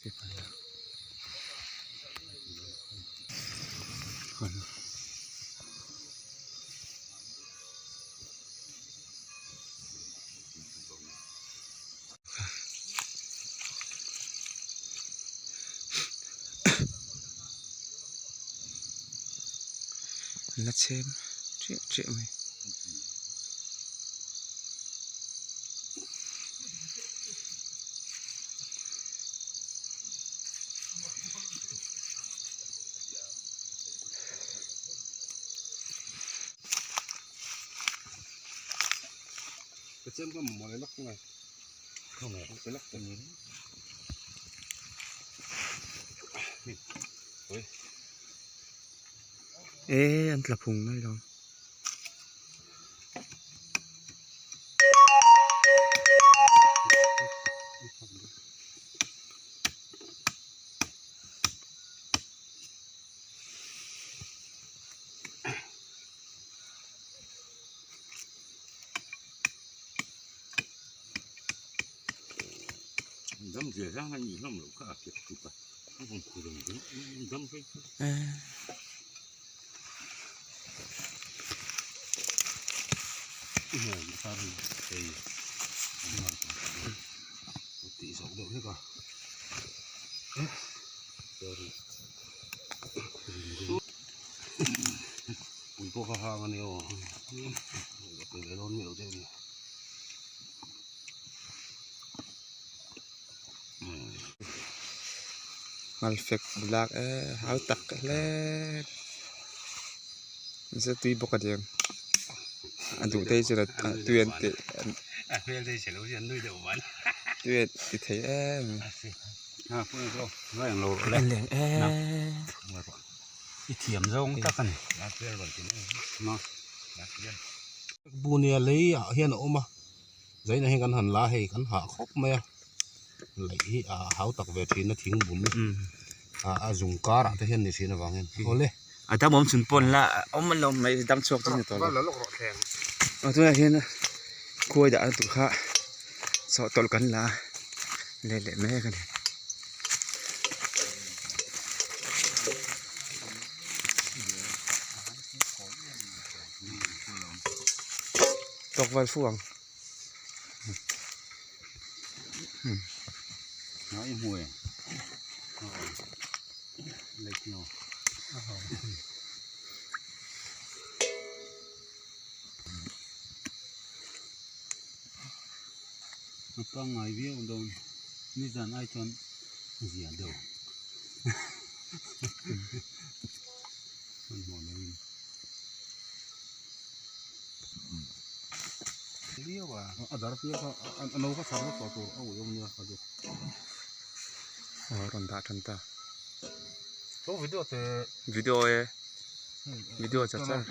An la chhem chiah chiah mai. E an tla phung mai lo. Ngalfek lak e hau tak hle nasa tui bawk a niang a duh te hi chuan tui an ti tui an ti thei em a leng em. Bunia lei ah hian a awm a zaina hi kan han la a hei kan hah khawp mai a laih hi a hau tak ve thin a thing bul ah a zung karah te hian ni thin avangin awle. A dam awm chhun pawn la awm a lawm mai dam chhuak chu ni tawh lo aw tunah hian khuai dah na tur kha chawhtawlh kan la a let leh mek a ni. Tawkval fu ang. A pangngai viau dawn nizan ai chuan zia deuh hmanhmawh loin. A dar pial kha a no kha chhar vak tawh tur a ui awm nia ka duh. Aw rawn dah tan ta. Chu video te. Video e video char char.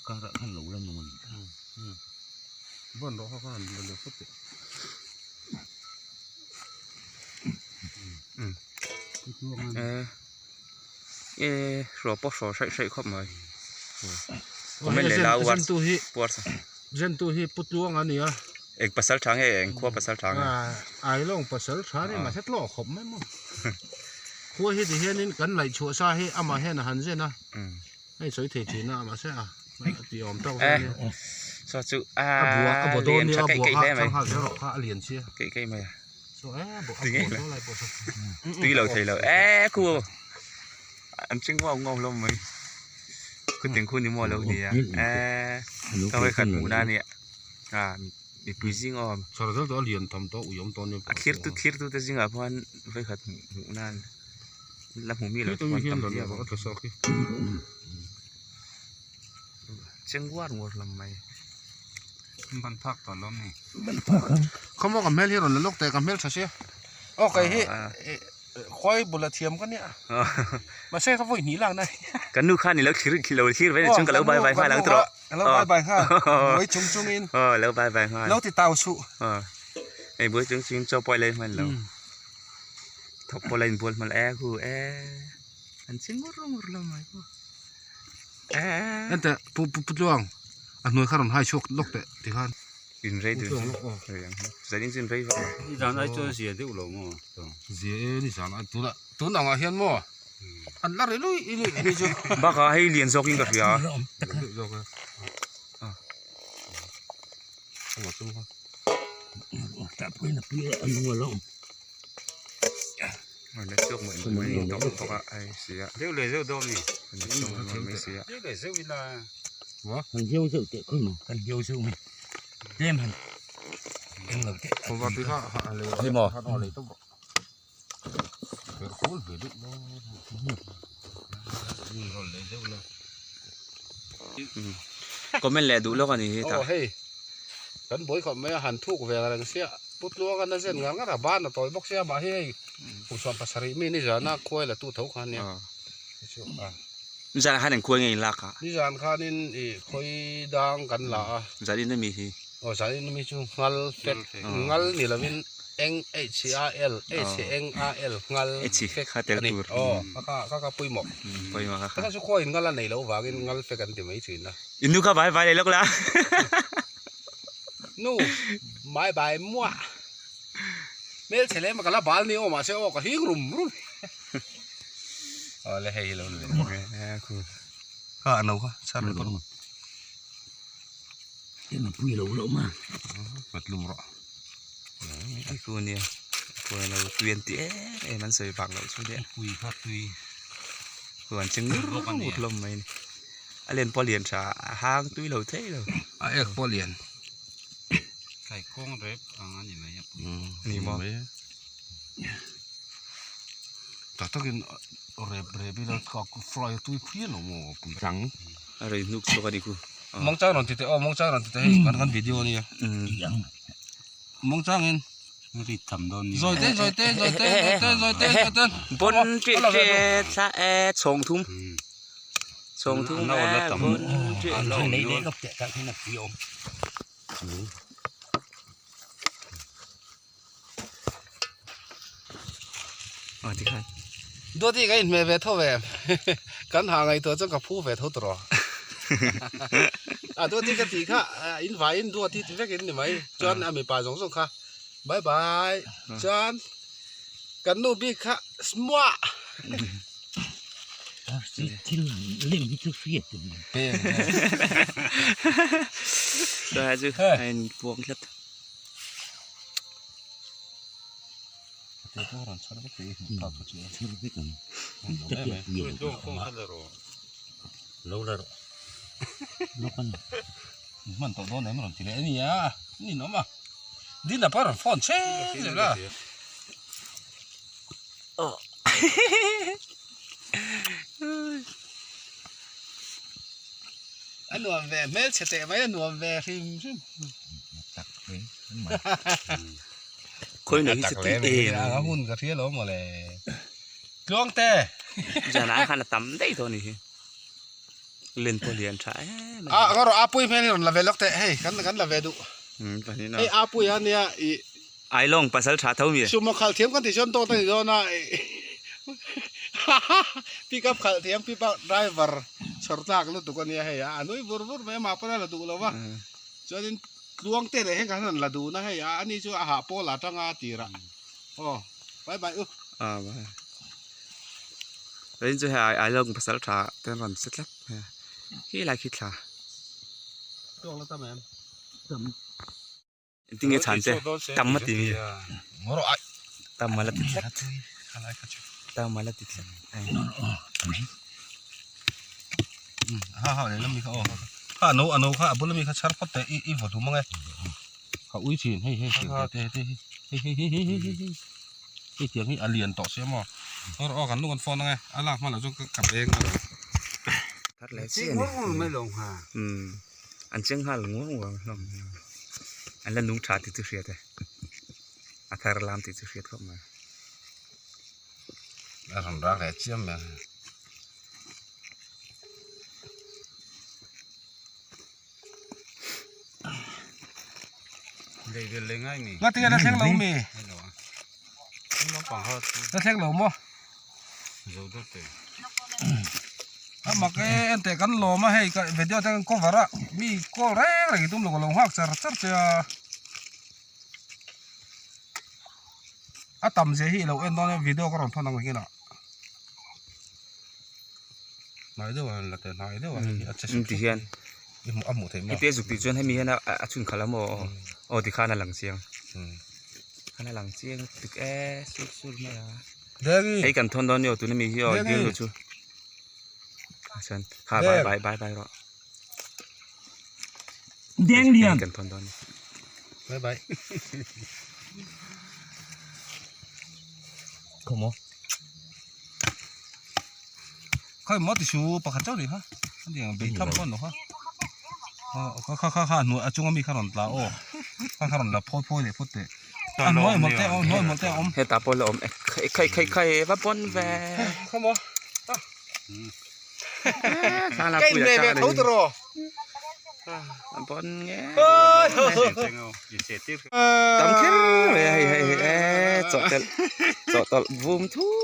Karah khan lo la nung a ni. Ban rawh kha khan la leh fawt teh. E hruah pawh hruah hraih hraih khawp mai comment leh la war puar sa zentu hi pu tluang a ni a eng pasal tha nge eng khua pasal tha nge ailawng pasal tha ni mahse tlawh khawp mai maw khua hi ti hianin kan laih chhuah sa hi amah hian a han zen a hei sawi thei thin a mahse a ti awm tawk vel a so chu a bua a bua dawn nia a bua kha chang zel rawh kha a lian sia keih keih mai a Tui lo thei lo e khu an ching ngau ngau hlawm mai khu teng khu ni maw lo ni a e ka vawi khat hmuh na ania a mipui zing awm char zel chu a lian tham tawh ui awm tawh ania a thlir tu thlir tu te zingah khuan vawi khat hmuh nan la hmu mi lo chuan tam viau ang cheng nguar nguar hlawm mai. Ban phak tawh lawm ni. Ban phak ang. Khawmaw ka hmel hi rawn la lawk teh ka hmel tha sia. Aw kei hi khuai bula thiam ka nia. Mahse ka vawi hnih lak na. Kan nu khan i lo thlir lo thlir ve chung ka lo bai bai nghal ang tawh. Ka lo bai bai nghal. Buai chung chung in. Aw lo bai bai nghal. Lo ti tau suh. Aw. Ei buai chung chung in chaw pawh i lei hman lo. Thawk pawh la inbual hman e hu e. An ching ngur ngur lo mai. Ente pu pu tluang. A hnuai kha rawn hai chhuak lawk teh tikhan. In rei dun zan in chu in rei vak lo. Ni zan ai chuan zia deuh lo maw? Zia e ni zan ai tunah tun angah hian maw an la rei lui lui a ni chu. Bakah hei lian zawk in ka hria. Lian zawk e. Deuh leh zeuh dawn ni. Deuh leh zeuh ila. Kan hiau zeuh teh khawi maw kan hiau zeuh mai tlem han eng lo teh Hei maw. Comment leh duh lawk a ni hi ta. Aw hei kan buai khawp mai a han thuk ve reng sia pu tluang a na zen ngar ngar a ban a tawi bawk sia mah hi hei kum sawm pasarih mi nizan a khuai la tu tho kha ania Nizan khan engkhuai nge in lak a? Nizan khanin i khawi dang kan la a. Zan in ami hi? Aw zan in ami chu ngal fek ngal ni lovin eng h a l h eng a l ngal fek a ni. Aw ka ka ka ka pawimawh. Pawimawh ka ka. Ka chu khuain ngal a nei loh vangin ngal fek an ti mai thin a. In nu kha vai vai leh lawk la. Nu mai bai muah. Hmelchhe lem a ka la bal ni aw mahse aw ka hing rum rum. Aw le hei hi lo ni ve. Kha a no kha chhar leh pawh. Eng a pui lo loh ma. Pat lum rawh. Ai ku nia. Pui lo tui an ti em em an sawi vak loh chu nia. Pui kha tui. Ku an cheng ngur ngur hlawm mai ni. A len pawh a lian tha a hang tui lo thei lo. A ek pawh a lian. Thlai kawng rep ang a ni mai a pui. Ni maw. Tak takin rep rep ila ka fry tui phian lo maw pui. Chang a rei hnuk chhuak a ni khu. Mawngchang rawn ti teh aw mawngchang rawn ti teh hei kan kan video a nia. Mawngchang in ri tham dawn ni. Zawi te zawi te zawi te zawi te zawi te zawi te. Bon ṭe ṭe thla e chhawng thum. Chhawng thum e bon ṭe ṭe. Nei leh lawk teh tak hian a pui awm. Duati ka inhmeh ve tho ve kan ha ngaihtuah chuan ka phu ve tho tawh a Duati ka tih kha in vaiin Duati ti vek in ni mai chuan a mipa zawng zawng kha bye bye chuan kan nu bik kha smuah Hman tawh dawn em rawn ti leh a nia ninawm a dinner pawh a rawn phone che zel a. A nuam ve hmelchhe teh mai a nuam ve hrim hrim. Khawi nei hi chu tui em. A hun ka hria lo mawle. Tluang te. Zan ah khan a tam daih tawh a ni hi. Len pawh lian tha em. A ka rawh Apui hmel hi rawn la ve lawk teh hei kan kan la ve duh. Pahnih na. Hei Apui a nia i. Ailawng pasal tha tho mi. Sumo khalh thiam kan tih chuan dawt a ni dawn a. Pick up khalh thiam pick up driver chhawr tlak lutuk a nia hei a nui vur vur mai a mah pawn a la duh lo va. Chuanin tluang te leh heng khan an la dun a hei a ani chu a hah pawl atanga a tirah aw bye bye u. Ah bye. Tin chu hei Ailawng pasal tha te an rawn se tlat khi lai khi thla. Tluang la tam em? Tam. Engtin nge chhan che tam a ti mi? Tam a la ti tlat. Tam a la ti tlat. Ha ha lehlam mi kha aw kha a no a no kha a bula mi kha chhar phawt teh i i vaw duh mang e ka ui thin hei hei hei hei hei hei hei hei hei hei hei hei tiang hi a lian tawh sia maw aw aw kan nu kan phone ang e a lak hma loh chu ka beng a Thar leh chiah a ni. An cheng nghal nguang nguang hlawm an la nung tha tih chu hriat e a thar lam tih chu hriat khawp mai. A rawn rak leh chiam mai. Lei vel leh ngai mi. Ngati nge la thleng lo mi? La thleng lo maw? Zo deuh te. A Mak e en teh kan lawm a hei ka video te kan cover a mi call reng reng i tum lo ka lo nghak char char che a. A tam zia hi i lo en dawn e video ka rawn thawn ang hian ah. Hnai deuh a la teh hnai deuh a hei hi a che ti hian i hmuh a hmuh theih maw heti a zuk tih chuan hemi hian a a chhun khalh a maw aw ti khan a lang chiang khan a lang chiang lutuk e sur sur mai a hei kan thawn dawn nia tuna mi hi aw bialnu chu chuan kha bye bye bye bye rawh Deng lian kan thawn dawn bye bye Come on. Khai maw ti su pakhat chauh ni kha hetiang bei tham pawn lo kha kha kha kha kha hnuai a chunga mi kha rawn tla aw kha kha rawn la phawi phawi leh phawt teh a hnuai mawlh te a awm hnuai mawlh te a awm hetah pawh la awm e khai khai khai va pawn ve kha maw ka in ve ve tho tiraw a pawn nge tam kher mai a hei hei hei e chawhtawlh chawhtawlh vum thur.